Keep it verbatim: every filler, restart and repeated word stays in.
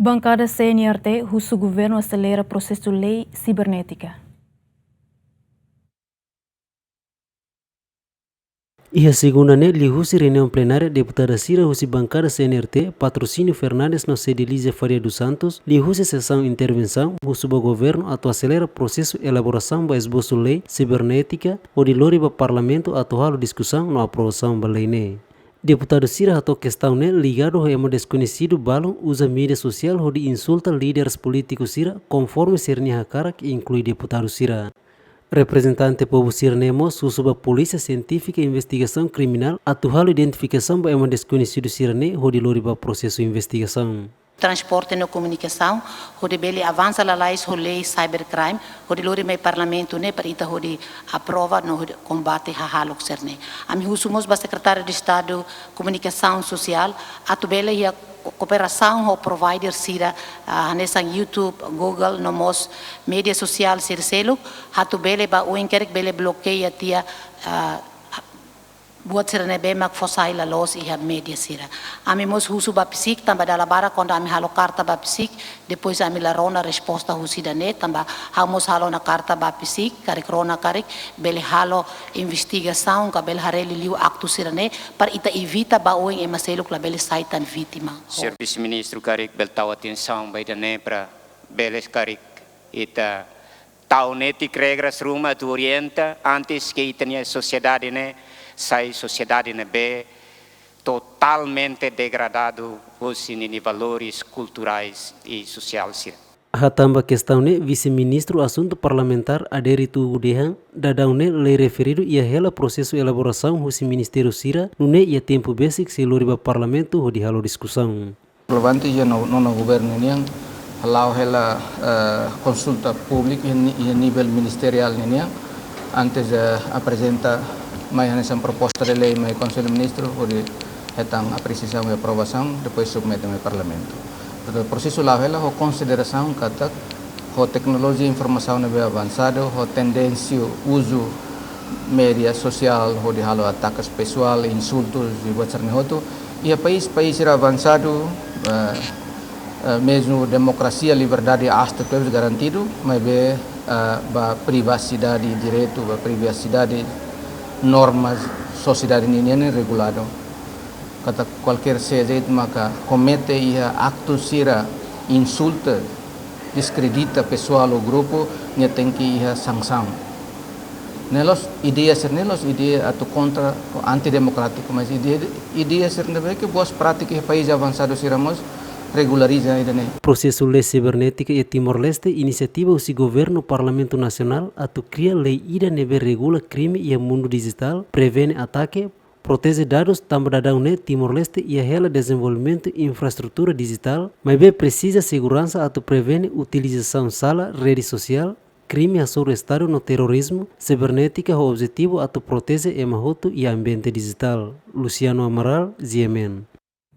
Bankada C N R T husu governu aselera prosesu lei sibernétika. Iha segunda ne'e, liuhusi reuniaun plenária, deputada sira husi bankada C N R T, Patrocínio Fernandes no Cedelizia Faria dos Santos, liuhusi sesaun intervensaun, husu ba governu atu aselera prosesu elaborasaun ba esbosu lei sibernétika, hodi lori ba parlamentu atu halo diskusaun no aprovasaun ba lei ne'e. Deputadu sira hato'o kestaun ne'e ligadu ho ema deskoñesidu balun uza média sosiál hodi insulta líderes polítiku sira, konforme sira-nia hakarak, inklui deputadu sira. Reprezentante povu sira-ne'e mós husu ba Polísia Sientífika Investigasaun Kriminál atu halo identifikasaun ba ema deskoñesidu sira-ne'e hodi lori ba prosesu investigasaun. Transporte no komunikasaun, hodi bele avansa lalais ho lei cybercrime, hodi lori mai parlamentu ne'e para ita hodi aprova no hodi kombate hahalok sira-ne'e. Ami husu mós ba Sekretáriu de Estadu Komunikasaun Sosiál atu bele iha ko-, kooperasaun ho provider sira, ah, hanesan YouTube, Google, no mós média sosiál sira seluk, atu bele ba oin karik bele blokeia tiha, ah, buat sira ne'ebé mak fó sai la loos iha média sira. Ami mós husu ba PCIC, tanba dala barak kuandu ami halo karta ba PCIC, depois ami la rona resposta husi ida-ne'e, tanba ha'u mós halo ona karta ba PCIC, karik rona karik bele halo investigasaun, ka bele haree liuliu aktu sira-ne'e, para ita evita ba oin ema seluk labele sai tan vítima. Señór Vise-Ministru, karik bele tau atensaun ba ida-ne'e para bele karik ita tau netik regras ruma atu orienta antes ke ita-nia sosiedade ne'e sai sosiedade ne'ebé totalmente degradadu husi ninia valores kulturais i sosiál sira. Hatán ba kestaun ne'e, Vise-Ministru Asuntu Parlamentár Adérito Hugo dehan, daudaun ne'e lei referidu iha hela prosesu elaborasaun husi ministériu sira, nune'e iha tempu besik sei lori ba parlamentu hodi halo diskusaun. Relevante iha no-, nonu governu nian, hala'o hela, eh, konsulta públika iha ni-, iha nivel ministeriál nian, antes, eh, aprezenta mai hanesan proposta de lei mai Konsellu Ministru, hodi hetan apresiasaun i aprovasaun, depois submete mai parlamentu. Portantu, prosesu la'o hela ho konsiderasaun katak ho teknolojia informasaun ne'ebé avansadu, ho tendénsia uzu média sosiál hodi halo atakes pesoál, insultus i buat sira-ne'e hotu. Iha país, país sira avansadu, eh, eh, mezmu demokrasia, liberdade, asta tuir garantidu, maibé, eh, ba privasidade, direitu ba privasidade, normas sosiedade ninian reguladu. Katak kualkér sé de'it maka komete iha aktu sira insulta, deskredita pesoál ou grupu, nia tenke iha sansaun. Ne'e la'ós ideia sira-ne'e la'ós ideia atu kontra ou antidemokrátiku, mas ideia, ideia sira ne'ebé ke boas prátika iha país avansadu sira mós regulariza ida-ne'e. Prosesu lei sibernétika iha Timor-Leste, inisiativa husi governu, Parlamentu Nasionál atu kria lei ida ne'ebé regula krime iha mundu dijitál, prevene atake, proteje dadus, tanba daudaun ne'e Timor-Leste iha hela dezenvolvimentu infraestrutura dijitál, maibé presiza seguransa atu prevene utilizasaun sala rede sosiál, krime hasoru Estadu no terrorizmu sibernétika ho objetivu atu proteje ema hotu iha ambiente dijitál. Luciano Amaral, G M N.